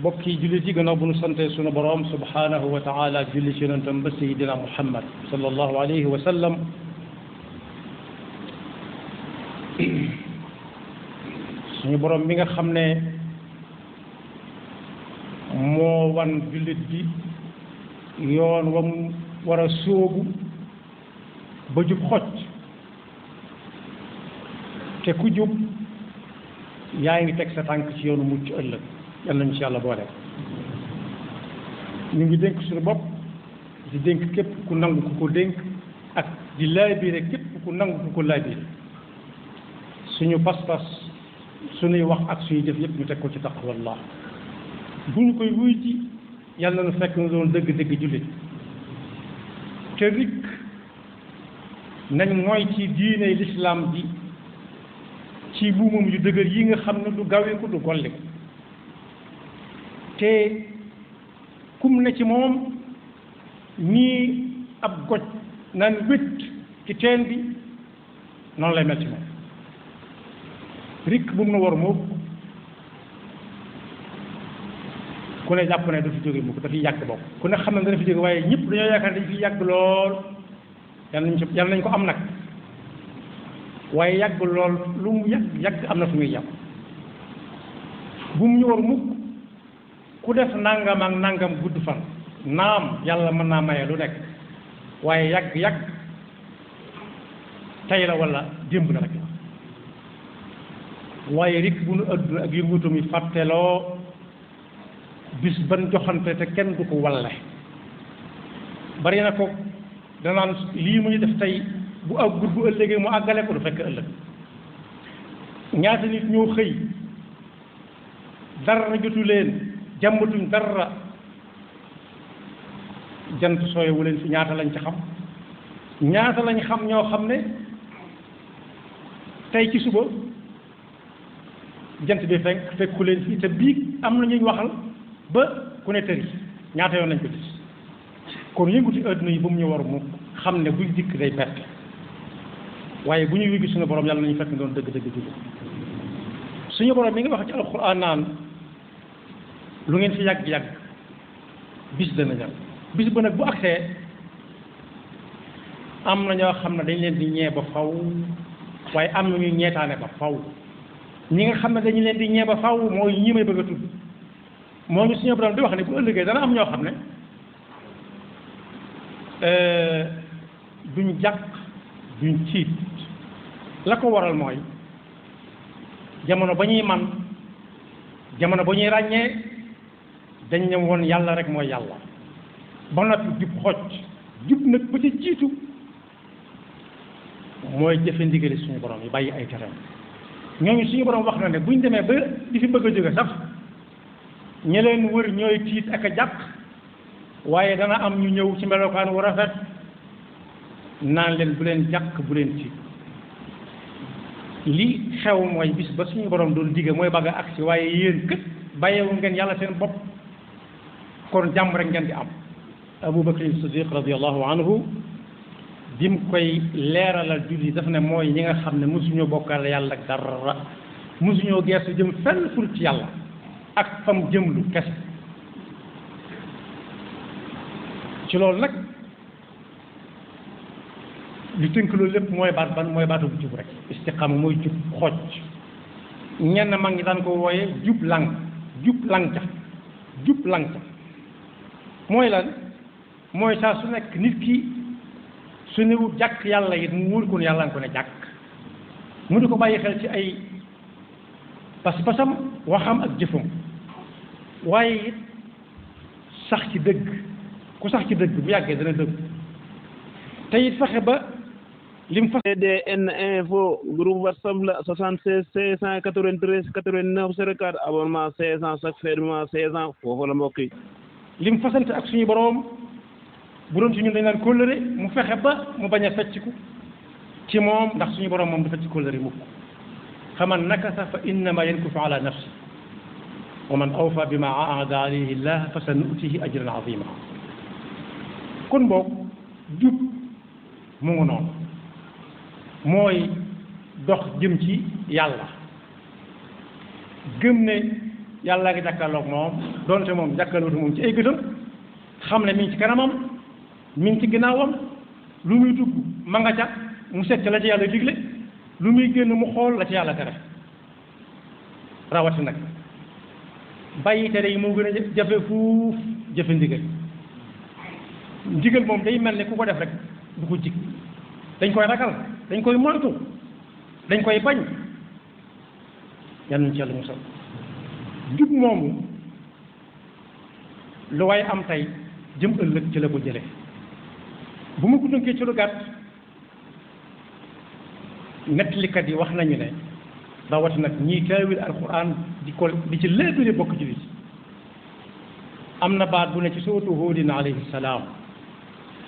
bokki jullit yi gannaaw bu nu sante sunu boroom subhanahu wa taala julli ci yonentam ba sayidina muhammad sallallahu alayhi wa sallam suñu boroom mi nga xam ne moo wan jullit bi yoon wa mu war a sóobu ba jub xocc te ku jub yaa ngi teg sa tànk ci yoonu mucc ëllëg yal nañu ci yàlla boole ñu ngi dénk suñu bopp di dénk képp ku nangu ku ko dénk ak di laabiire képp ku nangu ku ko laabiire suñu pas-pas suñuy wax ak suñuy jëf yépp ñu teg ko ci taqwallah bu ñu koy wuy ci yàlla na fekk na doon dëgg-dëgg jullit te rikk nañ mooy ci diine lislaam bi ci buumam yu dëgër yi nga xam ne du gawiku du golliku te kum ne ci moom nii ab goj naan wét ci teen bi noonu lay mel ci moom rikk bu mu na war moom ku ne jàpp ne du fi jóge mukk dafiy yàgg bokk ku ne xam ne dana fi jóge waaye ñëpp dañoo yaakaar dañ fi yàgg lool yàlla nañ ko am nag waaye yàgg lool lu mu yàgg am na fu muy yàgg bu mu ñu war mukk ku def nangam ak nangam gudd fan naam yàlla mën naa maye lu nekk waaye yàgg tey la wala démb la rek waaye rik bu nu adduna ak yëngutum yi fàtteloo bis ban joxante te kenn du ko walle bari na ko danaan lii muy def tey bu àggut bu ëllëgee mu àggale ko du fekk ëllëg ñaata nit ñoo xëy dara jotu leen jàmbatuñ dara jant sooyewu leen fi ñaata lañ ci xam ñaata lañ xam ñoo xam ne tey ci suba jant bi fekku leen fii te bii am na ñuy waxal ba ku ne tëri ñaata yoon lañ ko gis kon yënguti adduna yi ba mu ñu war mu xam ne buy dikk day perte waaye bu ñuy wéggi suñu borom yàlla nañu fekk doon dëgg-dëgg jóge suñu borom mi ngi wax ci alxuraan naan lu ngeen fi yàgg-yàgg bis dana ñëw bis ba nag bu agsee am na ñoo xam ne dañ leen di ñee ba faw waaye am na ñuy ñeetaane ba faw ñi nga xam ne dañu leen di ñee ba faw mooy ñi may bëgg a tudd moo ñu suñu borom di wax ne bu ëllëgee dana am ñoo xam ne duñ jàq duñ ciit la ko waral mooy jamono ba ñuy man jamono ba ñuy ràññee dañ ne woon yàlla rek mooy yàlla ba noppi jub xocc jub nag ba ca jiitu mooy jëfe ndigali suñu borom yi bàyyi ay tereem ñooñu suñu borom wax na ne buñ demee ba di fi bëgg a jóge sax ñi leen wër ñooy tiit ak a jàq waaye dana am ñu ñëw ci melokaan wu rafet naan leen bu leen jàq bu leen tiit li xew mooy bis ba suñu borom doon digge mooy bëgg a agsi waaye yéen kët bàyyewu ngeen yàlla seen bopp kon jàmm rek ngeen di am Abu Bakr Siddiq radiallahu anhu bi mu koy leeralal julli daf ne mooy ñi nga xam ne mosuñoo bokkal yàlla ak dara mosuñoo geesu jëm fenn ful ci yàlla ak fam jëmlu kese ci loolu nag li tënk loolu lépp mooy baat ban mooy baatu bu jub rek istiqaama mooy jub xocc ñenn mag ñi daan ko wooye jub lang ca mooy lan mooy saa su nekk nit ki su newut jàkk yàlla it mu wóor ko ne yàlla nga ko ne jàkk mu di ko bàyyi xel ci ay pas-pasam waxam ak jëfam waaye it sax ci dëgg ku sax ci dëgg bu yàggee dana dëgg te it fexe ba lim fa DN info groupe WhatsApp la 76 593 89 04 abonnement 500 chaque fermement 500 foofu la mbokk yi lim fasante ak suñu boroom bu doon ci ñun dañ naan kóllëre mu fexe ba mu bañ a fecciku ci moom ndax suñu boroom moom du fecc kóllëre mukk faman nakasa fa innama yankusu ala nafsi wa man awfa bima aada alayhi llah fa sa nutihi ajran azima kon boog jub mu ngi noonu mooy dox jëm ci yàlla gëm ne yàlla ngi jàkkaarloog moom doonte moom jàkkaarlootu moom ci ay gëtam xam ne mi ngi ci kanamam mi ngi ci ginnaawam lu muy dugg ma nga ca mu seet la ci yàlla digle lu muy génn mu xool la ci yàlla tere rawati nag bàyyi tere yi moo gën a jafe fuuf jëfe ndigal moom day mel ni ku ko def rek du ko jig dañ koy ragal dañ koy moytu dañ koy bañ yal nañu ci yàlla musal jub moomu lu waaye am tey jëm ëllëg ci la ko jële bu ma ko tënkee ci lu gàtt nettalikat yi wax nañu ne rawati nag ñiy taawil alquran di ci léebale bokk ci li am na baat bu ne ci suuratu Huudin alayhi salaam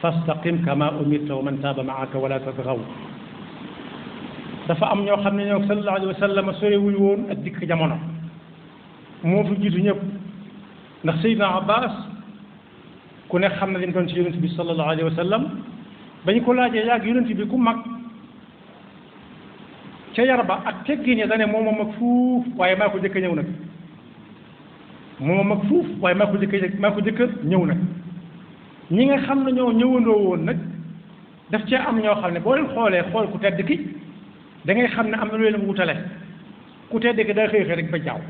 fastaqim kama umirta wa man taaba maaka wala tatgaw dafa am ñoo xam ne ñoo sallallahu alayhi wa sallam sorewuñu woon ak dikk jamono moo fi jiitu ñëpp ndax Seydina Abbas ku ne xam na lim doon ci yonent bi sallallahu alayhi wa sallam bañ ko laajee yàgg yonent bi ku mag ca yar ba ak teggin ya dane moom mag fuuf waaye maa ko jëkk ñëw nag moom mag fuuf waaye maa ko jëkk ñëw nag ñi nga xam ne ñoo ñëwandoo woon nag daf cee am ñoo xam ne boo leen xoolee xool ku tedd ki da ngay xam ne am na lu leen wutale ku tedd ki daa xëy xëy rek ba jaaw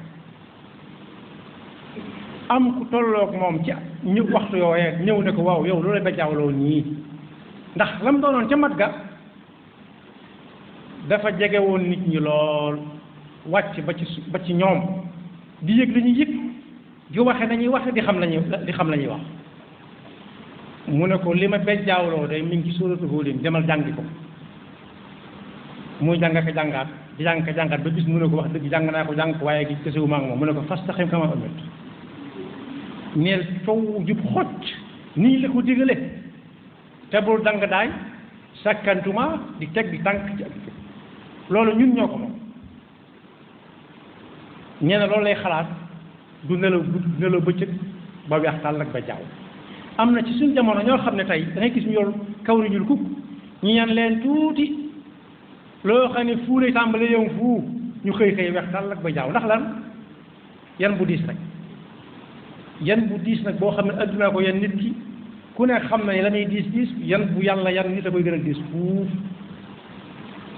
am ku tolloog moom ci ñu waxtu yooyee ñëw ne ko waaw yow loolu ba jaawloo ñii ndax lam doonoon ca mat ga dafa jege woon nit ñi lool wàcc ba ci ñoom di yëg li ñuy yëg di waxe nañuy waxe di xam la ñuy wax mu ne ko li ma bejjaawloo day mi ngi ci suuratu Huud demal jàngi ko muy jàng ko jàngaat di jàng ko jàngaat ba bis mu ne ko wax dëgg jàng naa ko jàng ko waaye gi kësewu maa ngi moom mu ne ko fastaqim kamaa umirta neel coow jub xocc nii la ko digale te bul dang daay sakkantuma di teg di tànk ci ak loolu ñun ñoo ko moom ñeene loolu lay xalaat du nelaw bëccëg ba weex tàll ak ba jaaw am na ci suñ jamono ñoo xam ne tey da ngay gis ñu yor kaw ni ñul kukk ñu ñaan leen tuuti loo xam ne fuu lay tàmbale yow fuu ñu xëy xëy weex tàll ak ba jaaw ndax lan yan bu diis rek yan bu diis nag boo xam ne addunaa ko yan nit ki ku ne xam ne la muy diis diis yan bu yàlla yan nit a koy gën a diis fuuf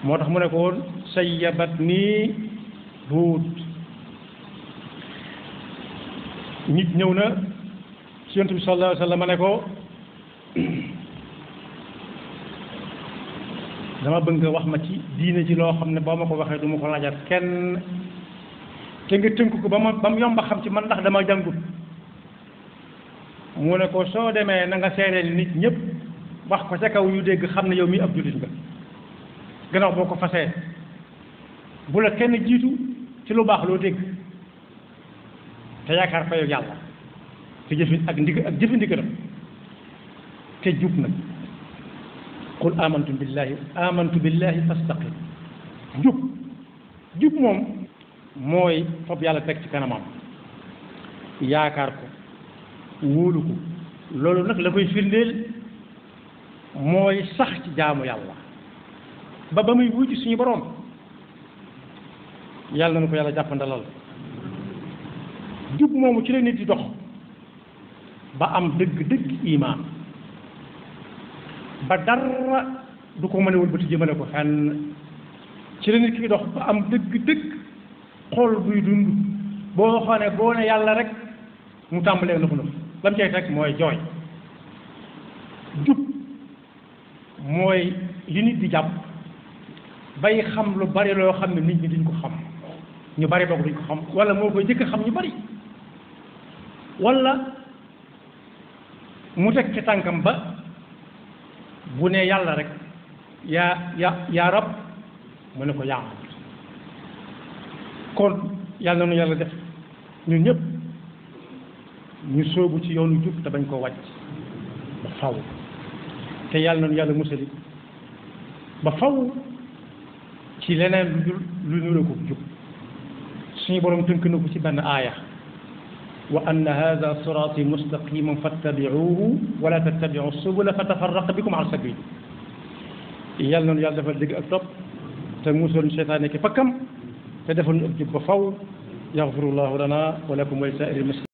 moo tax mu ne ko woon sayyabat nii Huud nit ñëw na ci Yonent bi sallallahu alayhi wa sallam ne ko dama bëgg nga wax ma ci diine ji loo xam ne boo ma ko waxee du ma ko laajat kenn te nga tënk ko ba mu yomba xam ci man ndax dama jàngut mu ne ko soo demee na nga seereel nit ñëpp wax ko ca kaw yu dégg xam ne yow mii ab jullit nga gannaaw boo ko fasee bu la kenn jiitu ci lu baax loo dégg te yaakaar fayu yàlla te jëfi ndigalam te jub nag qul amantu billahi fastaqim jub moom mooy fab yàlla teg ci kanamam yaakaar ko wóolu ko loolu nag la koy firndeel mooy sax ci jaamu yàlla ba muy wujj suñu boroom yàlla na ko yàlla jàppandalal jub moomu ci la nit di dox ba am dëgg imaan ba dara du ko mën a wëlbati jëmale ko fenn ci la nit ki dox ba am dëgg xol buy dund boo xoolee boo ne yàlla rek mu tàmbalee nëfu lam cay teg mooy jooy jub mooy li nit di jàpp bay xam lu bari loo xam ne nit ñi duñ ko xam ñu bari boog duñ ko xam wala moo koy jëkk xam ñu bari wala mu teg ci tànkam ba bu ne yàlla rek yaa rab mu ne ko yaa kon yàlla na nu yàlla def ñun ñëpp ñu sóobu ci yoonu jub te bañ koo wàcc ba faw te yàlla na nu yàlla musali ba faw ci leneen lu dul lu nura ko jub suñu borom tënk na ko ci benn aaya wa anna hada sirati mustaqiman fattabi'uhu wala tattabi'u subula fatafarraqa bikum an sabili yàlla na nu yàlla defal dégg ak topp te musal seytaane ki fakkam te defal ñu ak jub ba faw yaxfirullahu lana wa lakum wa li saa'iril muslimin